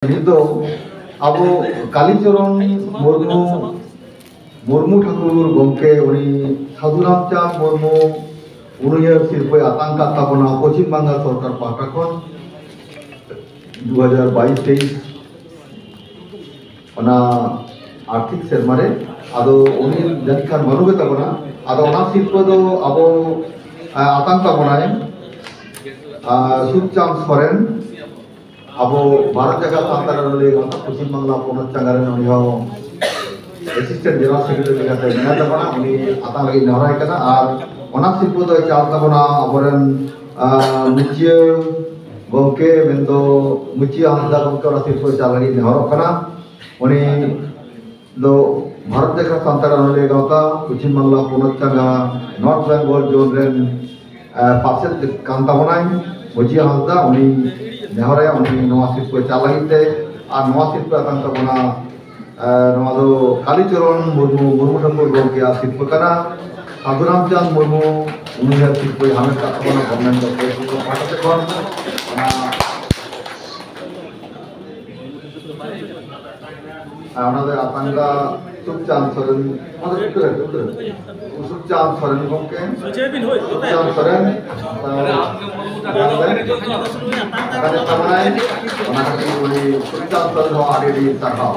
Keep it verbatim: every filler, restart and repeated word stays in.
ᱱᱤᱛ ᱫᱚ ᱟᱵᱚ ᱠᱟᱞᱤᱪᱚᱨᱚᱱ ᱢᱩᱨᱢᱩ, ᱢᱩᱨᱢᱩ ᱴᱷᱟᱹᱠᱩᱨ ᱜᱚᱢᱠᱮ, ᱩᱱᱤ ᱥᱟᱹᱫᱷᱩ ᱨᱟᱢᱪᱟᱸᱫᱽ ᱢᱩᱨᱢᱩ ᱩᱱᱩᱭᱦᱟᱹᱨ ᱥᱤᱨᱯᱟᱹᱭ ᱟᱛᱟᱝ ᱠᱟᱫ ᱛᱟᱵᱚᱱᱟ ᱯᱚᱪᱷᱤᱢ ᱵᱟᱝᱞᱟ ᱥᱚᱨᱠᱟᱨ ᱯᱟᱦᱴᱟ ᱠᱷᱚᱱ ᱫᱩ ᱦᱟᱡᱟᱨ ᱵᱟᱭᱤᱥ ᱛᱮᱭᱤᱥ ᱚᱱᱟ ᱟᱨᱛᱷᱤᱠ ᱥᱮᱨᱢᱟ ᱨᱮ᱾ ᱟᱫᱚ ᱩᱱᱤ ᱡᱟᱹᱱᱤᱡ ᱠᱷᱟᱱ ᱵᱟᱹᱱᱩᱜ ᱜᱮ ᱛᱟᱵᱚᱱᱟ᱾ ᱟᱫᱚ ᱚᱱᱟ ᱥᱤᱨᱯᱟᱹ ᱫᱚ ᱟᱵᱚ, ᱟ, ᱟᱛᱟᱝ ᱛᱟᱵᱚᱱᱟᱭ, ᱟ, ᱥᱩᱠᱪᱟᱸᱫᱽ ᱥᱚᱨᱮᱱ, ᱟᱵᱚ ᱵᱷᱟᱨᱚᱛ ᱡᱟᱠᱟᱛ ᱥᱟᱱᱛᱟᱲ ᱚᱱᱚᱞᱤᱭᱟᱹ ᱜᱟᱶᱛᱟ ᱯᱚᱪᱷᱤᱢ ᱵᱟᱝᱞᱟ ᱯᱚᱱᱚᱛ ᱪᱟᱸᱜᱟ ᱨᱮᱱ ᱩᱱᱤ ᱦᱚᱸ assistant general secretary ᱞᱮᱠᱟᱛᱮ ᱢᱮᱱᱟᱭ ᱛᱟᱵᱚᱱᱟ᱾ ᱩᱱᱤ ᱟᱛᱟᱝ ᱞᱟᱹᱜᱤᱫ ᱱᱮᱦᱚᱨᱟᱭ ᱠᱟᱱᱟ᱾ ᱟᱨ ᱚᱱᱟ ᱥᱤᱨᱯᱟᱹ ᱫᱚᱭ ᱪᱟᱞ ᱛᱟᱵᱚᱱᱟ ᱟᱵᱚᱨᱮᱱ, ᱟ, ᱢᱩᱠᱷᱤᱭᱟᱹ ᱜᱚᱢᱠᱮ, ᱢᱮᱱᱫᱚ ᱢᱩᱠᱷᱤᱭᱟᱹ ᱦᱟᱸᱥᱫᱟ ᱜᱚᱢᱠᱮ ᱚᱱᱟ ᱥᱤᱨᱯᱟᱹ ᱪᱟᱞ ᱞᱟᱹᱜᱤᱫ ᱱᱮᱦᱚᱨᱚᱜ ᱠᱟᱱᱟ᱾ ᱩᱱᱤ ᱫᱚ ᱵᱷᱟᱨᱚᱛ ᱡᱟᱠᱟᱛ ᱥᱟᱱᱛᱟᱲ ᱚᱱᱚᱞᱤᱭᱟᱹ ᱜᱟᱶᱛᱟ ᱯᱚᱪᱷᱤᱢ ᱵᱟᱝᱞᱟ ᱯᱚᱱᱚᱛ ᱪᱟᱸᱜᱟ North Bengal zone ᱨᱮᱱ, ᱮ, ᱯᱟᱨᱥᱮᱛ ᱠᱟᱱ ᱛᱟᱵᱚᱱᱟᱭ ᱢᱩᱠᱷᱤᱭᱟᱹ ᱦᱟᱸᱥᱫᱟ᱾ ᱩᱱᱤ ᱱᱮᱦᱚᱨᱟᱭᱟ ᱩᱱᱤ ᱱᱚᱣᱟ ᱥᱤᱨᱯᱟᱹ ᱪᱟᱞ ᱞᱟᱹᱜᱤᱫ ᱛᱮ᱾ ᱟᱨ ᱱᱚᱣᱟ ᱥᱤᱨᱯᱟᱹ ᱟᱛᱟᱝ ᱛᱟᱵᱚᱱᱟ, ᱮ, ᱱᱚᱣᱟ ᱫᱚ ᱠᱟᱞᱤᱪᱚᱨᱚᱱ ᱢᱩᱨᱢᱩ, ᱢᱩᱨᱢᱩ ᱴᱷᱟᱹᱠᱩᱨ ᱜᱚᱢᱠᱮᱭᱟᱜ ᱥᱤᱨᱯᱟᱹ ᱠᱟᱱᱟ᱾ ᱥᱟᱹᱫᱷᱩ ᱨᱟᱢᱪᱟᱸᱫᱽ ᱢᱩᱨᱢᱩ ᱩᱱᱤᱭᱟᱜ ᱥᱤᱨᱯᱟᱹᱭ ᱦᱟᱢᱮᱴ ᱠᱟᱜ ᱛᱟᱵᱚᱱᱟ government of West Bengal ᱯᱟᱦᱴᱟ ᱥᱮᱫ ᱠᱷᱚᱱ᱾ ᱚᱱᱟ ᱟᱨ ᱚᱱᱟ ᱫᱚ ᱟᱛᱟᱝ ᱫᱟ ᱥᱩᱠᱪᱟᱸᱫᱽ ᱥᱚᱨᱮᱱ, ᱚᱱᱟ ᱫᱚ ᱩᱛᱟᱹᱨ, ᱩᱛᱟᱹᱨ᱾ ᱥᱩᱠᱪᱟᱸᱫᱽ ᱥᱚᱨᱮᱱ ᱜᱚᱢᱠᱮ, ᱥᱩᱠᱪᱟᱸᱫᱽ ᱥᱚᱨᱮᱱ, ᱟᱨ ᱚᱱᱟ ᱠᱷᱟᱹᱛᱤᱨ ᱩᱱᱤ ᱥᱩᱠᱪᱟᱸᱫᱽ ᱥᱚᱨᱮᱱ ᱦᱚᱸ ᱟᱹᱰᱤ ᱟᱹᱰᱤ ᱥᱟᱨᱦᱟᱣ᱾